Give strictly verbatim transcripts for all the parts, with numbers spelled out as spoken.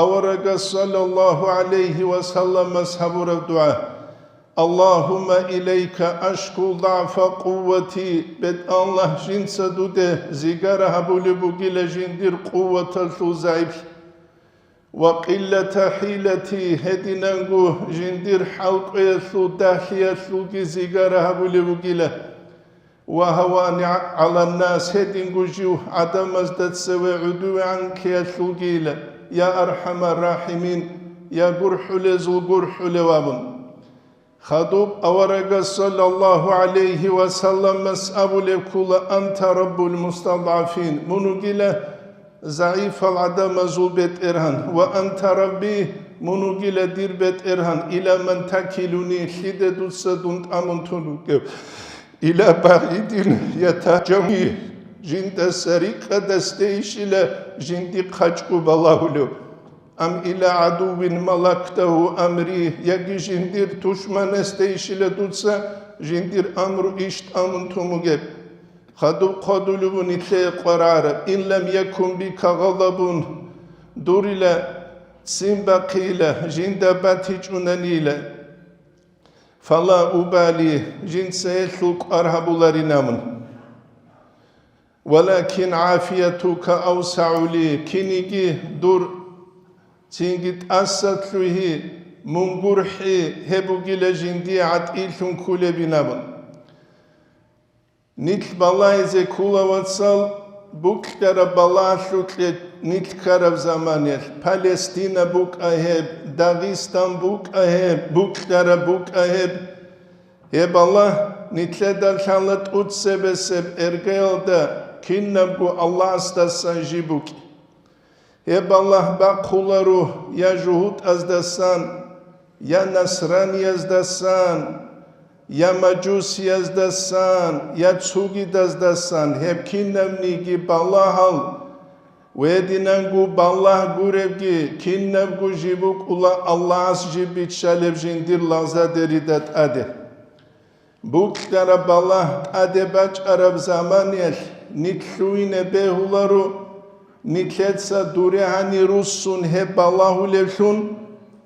Аварагас саллаллагьу гӀалайгьи ва салламас гьабураб дугӀа: «Аллагьумма илайка ашку дагӀфа къуввати», БетӀаллагь, жинца дуде зигара гьабулеб бугила жиндир къуваталъул загӀиплъи, «ва къиллата хӀилати», гьединанго жиндир хӀалкӀвеялъул дагьлъиялъулги зигара гьабулеб бугила. «Ва гьавани гӀаланнас», гьединго жив гӀадамазда цеве гӀодовегӀанлъиялъулгийила, я архӀамар-рахӀимин, я гурхӀулезул гурхӀулев абун. Хадуб аварагас саллаллагьу гӀалайгьи ва салламас абулеб ккола: «Анта раббул мустадгӀафин», мун вугила загӀипал гӀадамазул бетӀергьан, «ва анта рабби», мун вугила дир бетӀергьан, «ила ман такилуни», лъиде дуца дун тӀамун тун вугев, «ила багӀидин ятагьажамуни», жиндаса рикӀкӀадасдейищила жинди хъачӀго балагьулев, «ам ила гӀадуввин малактагьу амри», яги жиндир тушманасдейищила дуца жиндир амру иш тӀамун тун вугеб. Хадуб хъодулев вун нилъее къваригӀараб: «Ин лам якун бика гъадабун», дурила, ццин бахъейила, жинда батичӀунанила, «фала убали», жинца гьелъул кӀвар гьабуларин абун. «Валакин гӀафиятука авсагӀу ли», киниги дур цинги тӀаса лъугьи, мун гурхӀи гьеб бугила жиндие гӀатӀилъун кколебин абун. Нилъ балагьизе ккола, вацал, букьараб балагьлъукье нилъ ккараб заманиялъ. Палестина букӀа гьеб, Дагъистан букӀа гьеб, букьараб букӀа гьеб. Гьеб балагь нилъеда лъала тӀуцебесеб эргаялда кинабго Аллагьасдасан жиб букӀи. Гьеб балагь бахъуларо я жугьутӀаздасан, я насранияздасан, я мажусияздасан, я цугидаздасан, гьеб кинабниги балагьал, гьединанго балагь гуребги, кинабго жиб букӀула Аллагьас жиб биччалеб жиндир лагъзадерида тӀаде. Букьараб балагь тӀаде бачӀараб заманиялъ нилъ лъугьине бегьуларо, нилъеца дуре гьани руссун гьеб балагьулевлъун,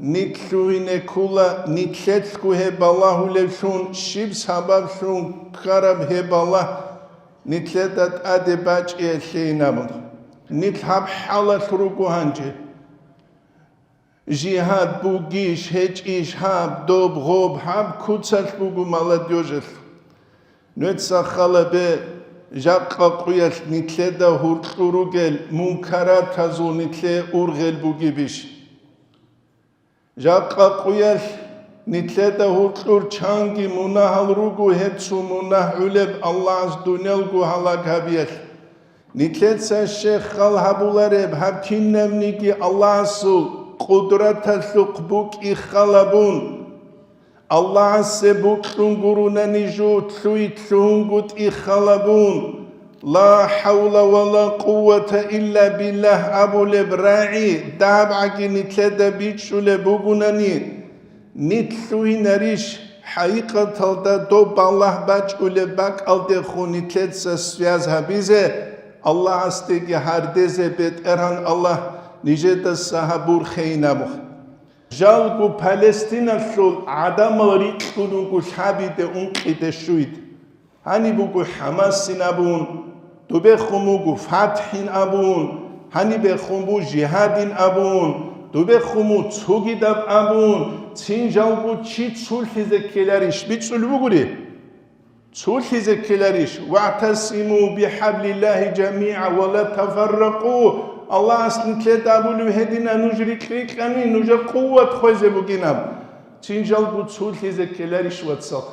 нилъ лъугьине ккола нилъелъго гьеб балагьулевлъун, щиб сабаблъун ккараб гьеб балагь нилъеда тӀаде бачӀиялъейин абун. Нилъ гьаб хӀалалъ руго гьанже. Жигьад бугищ, гьечӀищ гьаб, доб, гъоб, гьаб куцалъ буго молодёжалъ. Нуеца хал гьабе, жакъа къуялъ нилъеда гьуркьур ругел мункаратазул нилъее ургъел бугебищ? Жакъа къуялъ нилъеда гьуркьур чанги мунагьал руго, гьеб цо мунагь гӀолеб Аллагьас дунялго гьалаг гьабиялъ. Нилъеца щай хал гьабулареб, гьаб кинабниги Аллагьасул къудраталъухъ букӀи хал гьабун. Аллагьасе бокьун гурони жо лъугьи-лъугьунгутӀи хал гьабун, «Ла хӀавла ва ла къуввата илла биллагь» абулеб рагӀи дагьабгӀаги нилъеда бичӀчӀулеб бугони, нилъ лъугьинарищ, хӀакъикъаталда доб балагь бачӀулеб бакӀалдехун нилъеца связь гьабизе, Аллагьасдеги гьардезе БетӀергьан Аллагь нижедаса гьабурхейин абу. Жалго Палестиналъул гӀадамал рикьун руго лъабиде, ункъиде, щуйде. Гьаниб буго ХӀамасин абун, дубехун буго ФатхӀин абун, гьанибехун буго жигьадин абун, дубехун буго цогидаб абун, цин жалго чи цулъизе ккеларищ бицӀулеб бугури? Цулъизе ккеларищ? «ВагӀтасиму бихӀаблиллагьи жамигӀа ва ла тафарракъу». Аллагьас нилъеда абулев гьедина, нуж рикь-рикьани, нужер къуват хвезе бугинаб. Цин жалго цулъизе ккеларищ, вацал?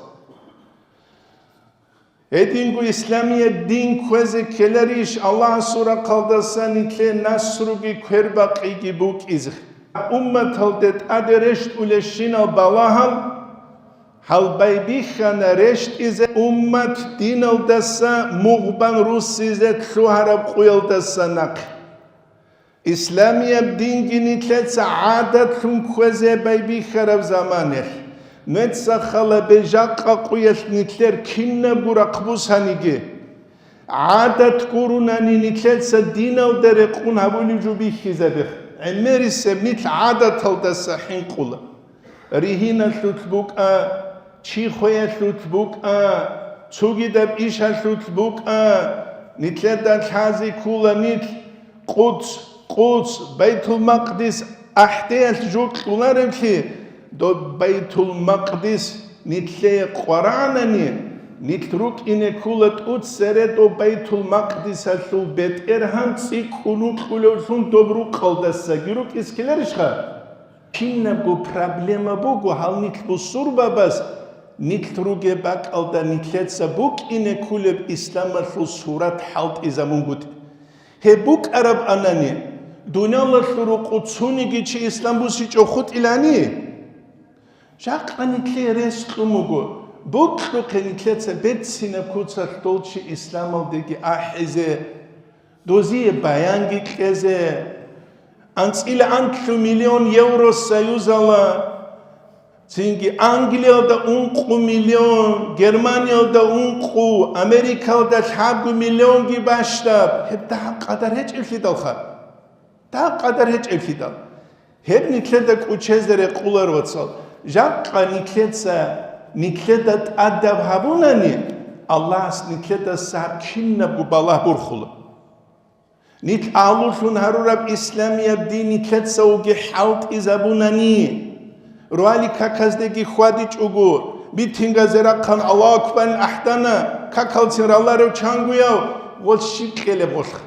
Гьединго исламияб дин кквезе ккеларищ, Аллагьасул рахъалдаса нилъее насруги квербакъиги букӀизе? Умматалде тӀаде рещтӀулещинал балагьал, гьал байбихьана рещтӀизе, уммат диналдаса мугъ бан руссизе лъугьараб къуялдаса нахъе. Исламияб динги нилъеца гӀадатлъун кквезе байбихьараб заманалъ, нуеца хал гьабе, жакъа къуялъ нилъер кинабго рахъ бусаниги, гӀадат гурони нилъеца диналда рекъон гьабулеб жо бихьизабе. ГӀемерисеб нилъ гӀадаталдаса хӀинкъула. Ригьиналъулъ букӀа, чи хвеялъулъ букӀа, цогидаб ишалъулъ букӀа, нилъеда лъазе ккола нилъ Къудс, Къудс, Байтул-Макъдис ахӀдеялъ жо кьоларевлъи, доб Байтул-Макъдис нилъее къварагӀанани, нилъ рукӀине ккола тӀуцере доб Байтул-Макъдисалъул бетӀергьан цӀикӀкӀун вукьулевлъун доб рукъалдасаги рукӀизе ккеларищха? Кинабго проблема буго гьал нилъ бусурбабаз, нилъ ругеб бакӀалда нилъеца букӀине кколеб исламалъул сурат хӀалтӀизабунгутӀи. Гьеб букӀараб анани, дуниялалъул рукъу цониги чи ислам бусичӀо хутӀилани? Жакъа нилъее рес кьун буго, бокьухъе нилъеца берцинаб куцалъ дол чи исламалдеги ахӀизе, дозие баянги кьезе, анцӀила анлъу миллион Евросоюзала, цинги Англиялда ункъу миллион, Германиялда ункъу, Америкалда лъабгу миллионги бащдаб, гьеб дагьаб къадар гьечӀеблъидалха. Дагьаб къадар гьечӀеблъидал. Гьеб нилъеда кӀучезе рекъолар, вацал. Жакъа нилъеца, нилъеда тӀадаб гьабунани, Аллагьас нилъеда сагьаб кинабго балагь борхула. Нилъ агьлулъун гьарураб исламияб дин нилъецаоги хӀалтӀизабунани, руали каказдеги хьвадичӀого, митингазе рахъан Аллагьу акбарин ахӀдана, какалцин раларев чангояв, гъол щиб кьелеб гъолъ.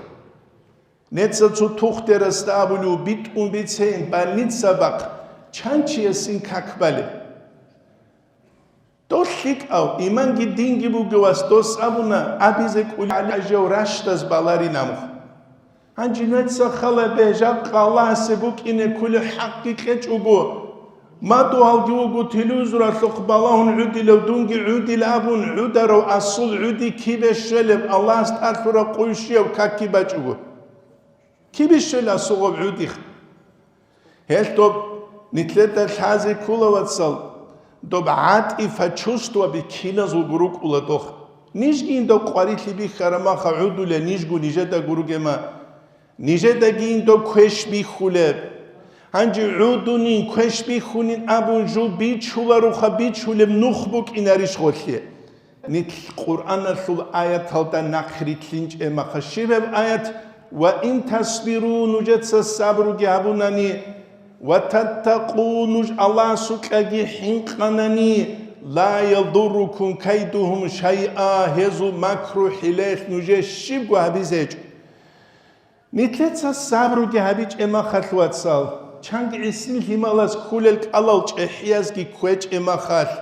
Неца цо тухтерасда абулев битӀун бицейин больница бахъ, чан чиясин как балеб? Дол лъикӀав, иманги динги бугев вас дос абуна, абизе кӀулев ращдаз баларин амухъ. Гьанже неца хала бе, жакъа Аллагьасе букӀине кколеб хӀакъги кьечӀого, мадугьалги вуго телевизоралъухъ балагьун гӀудилев, дунги гӀудил абун гӀударав асул гӀуди кибе щвелеб, Аллагьас тӀалъураб къуй щвеяв какги бачӀого. Кибищел асугъаб гӀудихъ? Гьелъ доб нилъеда лъазе ккола, вацал, доб гӀатӀифа, чувствоби киназулго рукӀула дох. Нижги индов къварилъи бихьараб маха гӀудулел нижго нижеда гургема, нижедаги индов квеш бихьулеб. Гьанже гӀудунин, квеш бихьунин абун жо бичуларуха, бичулеб нух букӀинарищ гъолъе? Нилъ Къуръаналъул аяталда нахърилълъинчӀеб маха щиб гьеб аят: «Ва ин тасбиру», нужеца сабруги гьабунани, «ва таттакъу», нуж Аллагьасукьаги хӀинкъанани, «ла ядуррукум кайдухум шайъа», гьезул макру-хӀилаялъ нужее щибго гьабизе гьечӀо. Нилъеца сабруги гьабичӀеб махалъ, вацал, чанги гӀисин лъималаз кколел кӀалал чӀехӀиязги кквечӀеб махалъ,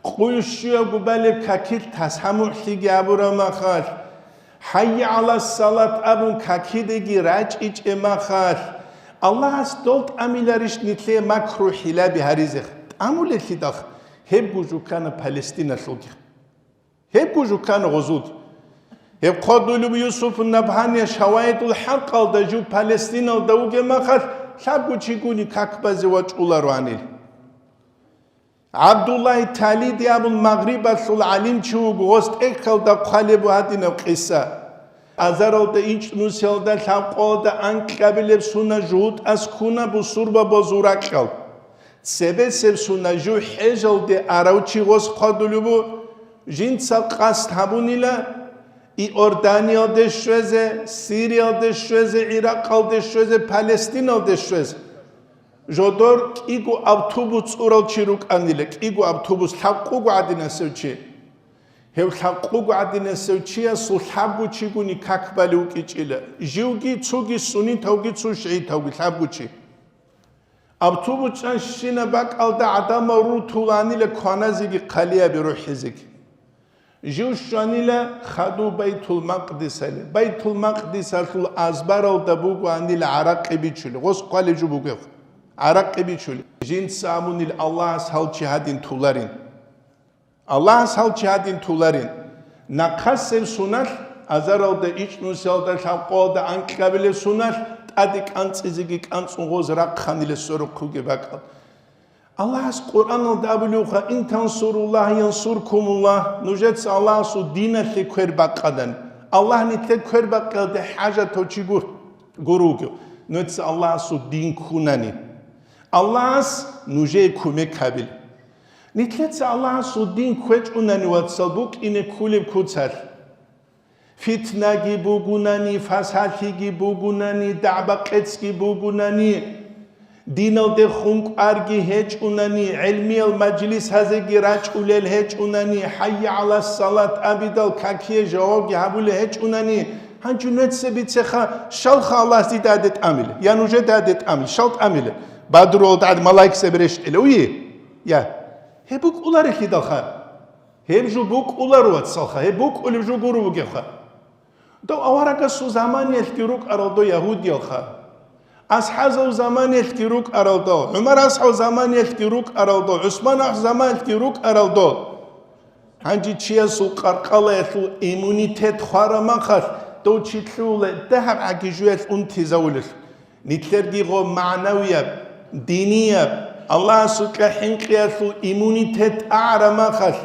къуй щуябго балеб какилъ тасамухӀлъиги гьабураб махалъ, «ХӀайя гӀала салат» абун какидеги рачӀичӀеб махалъ, Аллагьас дол тӀамиларищ нилъее макру-хӀилаби гьаризеха? ТӀамулеллъидалха, гьебго жукана Палестиналъулги. Гьебго жукана гъозулги. Гьеб хъодулев Юсуф Набгьания Шаваидул ХӀакъалда жив Палестиналда вугеб махалъ, лъабго чигуни как базе вачӀулароанил. ГӀабдуллагь Талиди абун магърибалъул гӀалимчи вуго, гъос тӀехьалда хъвалеб гьадинаб къиса. Азаралда ичӀнусиялда лъабкъоялда анкьабилеб сунат жугьутӀаз ккуна бусурбабазул ракьал. Цебесеб сунат жугьутӀ хӀежалде арав чи гъос хъвадулеб бу, жинца къасд гьабунила Иорданиялде щвезе, Сириялде щвезе, Иракъалде щвезе, Палестиналде щвезе. Жодор кӀиго автобус цӀурал чи рукӀанила, кӀиго автобус, лъабкъого гӀадинасев чи. Гьев лъабкъого гӀадинасев чиясул лъабго чигуни как балев вукӀичӀила, живги, цоги суннитавги, цо шигӀитавги, лъабго чи. Автобус чӀанщина бакӀалда гӀадамал рутуланила кваназеги хъалиаби рухӀизеги. Жив щванила хадув Байтул-Макъдисалде. Байтул-Макъдисалъул азбаралда бугоанила гӀаракъи бичулеб, гъос хъвалеб жо бугеб, гӀаракъи бичулеб. Жинца абунила Аллагьас гьал чи гьадин туларин. Аллагьас гьал чи гьадин туларин. Нахъасеб суналъ, азаралда, ичӀнусиялда, лъабкъоялда анкьабилеб суналъ, тӀаде кӀанцӀизеги кӀанцӀун гъоз рахъанила сверухъ бугеб бакӀал. Аллагьас Къуръаналда абулевха: «Ин тансуруллагь янсуркумуллагь», нужеца Аллагьасул диналъе квер бакъадан, Аллагь нилъер квер бакъиялде хӀажатав чи гур-, гур вугев. Нужеца Аллагьасул дин ккунани, Аллагьас нужее кумек гьабила. Нилъеца Аллагьасул дин кквечӀунани, вацал, букӀине кколеб куцалъ. Фитнаги бугунани, фасалъиги бугунани, дагӀба-къецги бугунани, диналде хункӀарги гьечӀунани, гӀелмиял мажлисазеги рачӀулел гьечӀунани, «ХӀайя гӀалас-салат» абидал какие жавабги гьабулел гьечӀунани, гьанже нужеца бицеха, щалха Аллагьас дида гьаде тӀамилеб, я нужеда гьаде тӀамилеб, щал тӀамилеб? Бадруялда гӀадин малаикзаби рещтӀила, уе? Я. Гьеб букӀуларелъидалха. Гьеб жо букӀуларо, вацалха, гьеб букӀулеб жо гуро бугебха. Дов аварагасул заманиялъги рукӀарал дов ягьудиялха. АсхӀазул заманиялъги рукӀарал дов, ГӀумар асхӀаб заманиялъги рукӀарал дов, ГӀусман асхӀаб заманиялъги рукӀарал дов. Гьанже чиясул къаркъалаялъул иммунитет хвара махалъ, дов чи лъугьула дагьаб гӀаги жуялъ унтизавулелъул. Нилъерги гъо магӀнавияб, динияб, Аллагьасукьа хӀинкъиялъул иммунитет агӀара махалъ,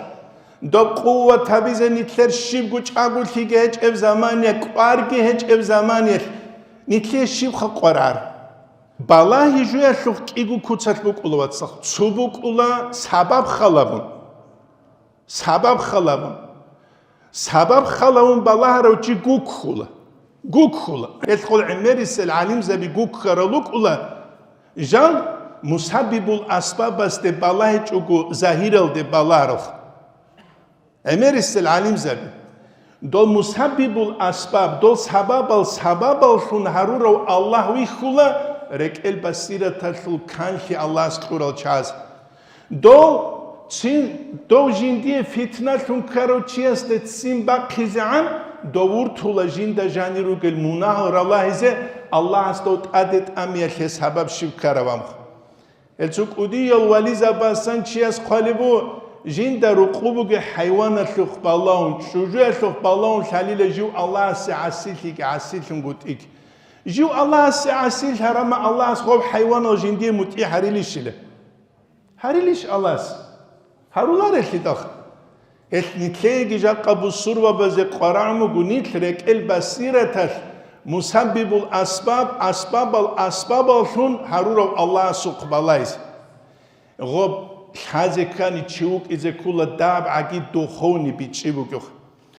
доб къуват гьабизе нилъер щибго чӀаголъиги гьечӀеб замания, кӀварги гьечӀеб заманиялъ нилъее щибха къварар? Балагьи жуялъухъ кӀиго куцалъ букӀула, вацлъа. Цо букӀула сабаб халабун. Сабаб халавун. Сабаб халавун балагьарав чи гуккула. Гуккула. Гьелъул гӀемерисел гӀалимзаби гуккарал рукӀула, жал мусаббибул асбабасде балагьичӀого загьиралде балагьаралха. ГӀемерисел гӀалимзаби. Дол мусаббибул асбаб, дол сабабал сабабаллъун гьарурав Аллагь вихьула, рекӀел басираталъул канлъи Аллагьас кьурал чагӀаз. Дов цин, дов жиндие фитналъун ккарав чиясда ццин бахъизегӀан, дов вуртула жинда жанир ругел мунагьал ралагьизе Аллагьас дов тӀаде тӀамиялъе сабаб щиб ккараванха. Гьел цо кӀудиял вализабасан чияс хъвалеб буго, жинда рукъу бугеб хӀайваналъухъ балагьун, чӀужуялъухъ балагьун лъалила жив Аллагьасе гӀасилъиги гӀасилъунгутӀиги. Жив Аллагьасе гӀасилъ гьарама Аллагьас гъоб хӀайванал жиндие мутӀигӀ гьарилищила? Гьарилищ Аллагьас? Гьаруларелъидалха. Гьелъ нилъееги жакъа бусурбабазе къварагӀун буго нилъ рекӀел басираталъ мусаббибул асбаб, асбабал асбабаллъун гьарурав Аллагьасухъ балагьизе. Гъоб лъазе ккани чи вукӀизе ккола дагьаб гӀаги духовный бичӀчӀи бугев.